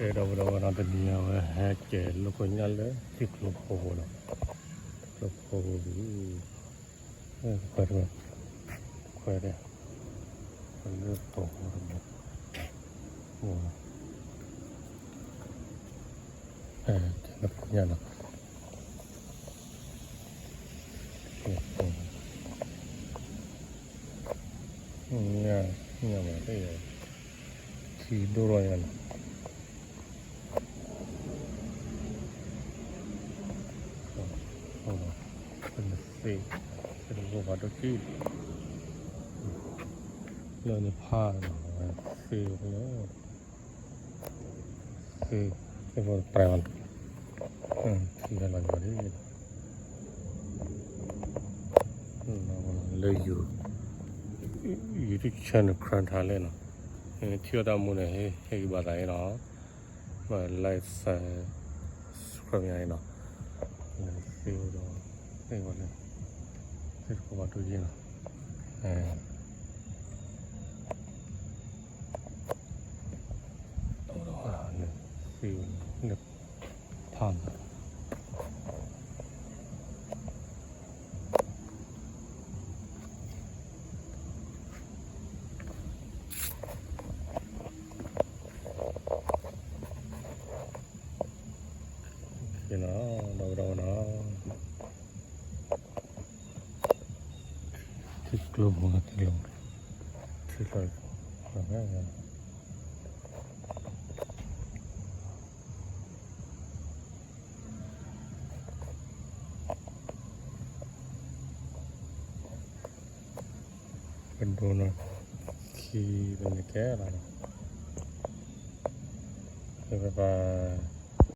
ကဲ ဒီပုၢ်ဒီဝဲၢ်နီၤ တနံၤအံၤ အဝဲဟဲကဲၤလိာ်ကွဲညၣ်လၢထံကျိဖိပူၤနီၤ, ကျိဖိပူၤ, ခွဲးတဝဲ, ခွဲးဒဲး, လၢတိၤဖိတဘိ, ကဲၤလိာ်ကွဲညၣ်နီၤ, ညၣ်, ညၣ်မၤသ့ၣ် ထံဒိၣ်ထီၣ်ညါနီၤ, သ့ၣ်, သ့ၣ်တဘိဖးဒိၣ်က့ၢ်, လၢန့ၣ်ဖးနီၤ, သ့ၣ်ဝဲလၢ သ့ၣ်, သ့ၣ်ဖိတပြဲးဘၣ်နီၤ, ထံဟဲလီၤညီလံ, လၢ YouTube channel ခရၢၣ်ထါလဲၣ်နီၤ, ထံၣ်အီၣ်တၢ်မူန့ၣ် ဟ့ၣ်ဂံၢ်ဘါသးအံၤနီၤ, ဘၣ် like subscribe ယၤအံၤနီၤ, သ့ၣ်ဒီး သ့ၣ်ဝဲလၢ သ့ၣ်တဘိဖးဒိၣ်က့ၢ်နီၤ, သ့ၣ်လၢဖးနီၤ, ဒီပုၢ်ဒီဝဲၢ်နီၤ, ထံကျိဖိ ထံကျိဖိ ထံကျိဖိ ပဒိၣ်နီၤ, ခံပန့ၣ်ကဲလီၤ, ပပၢ်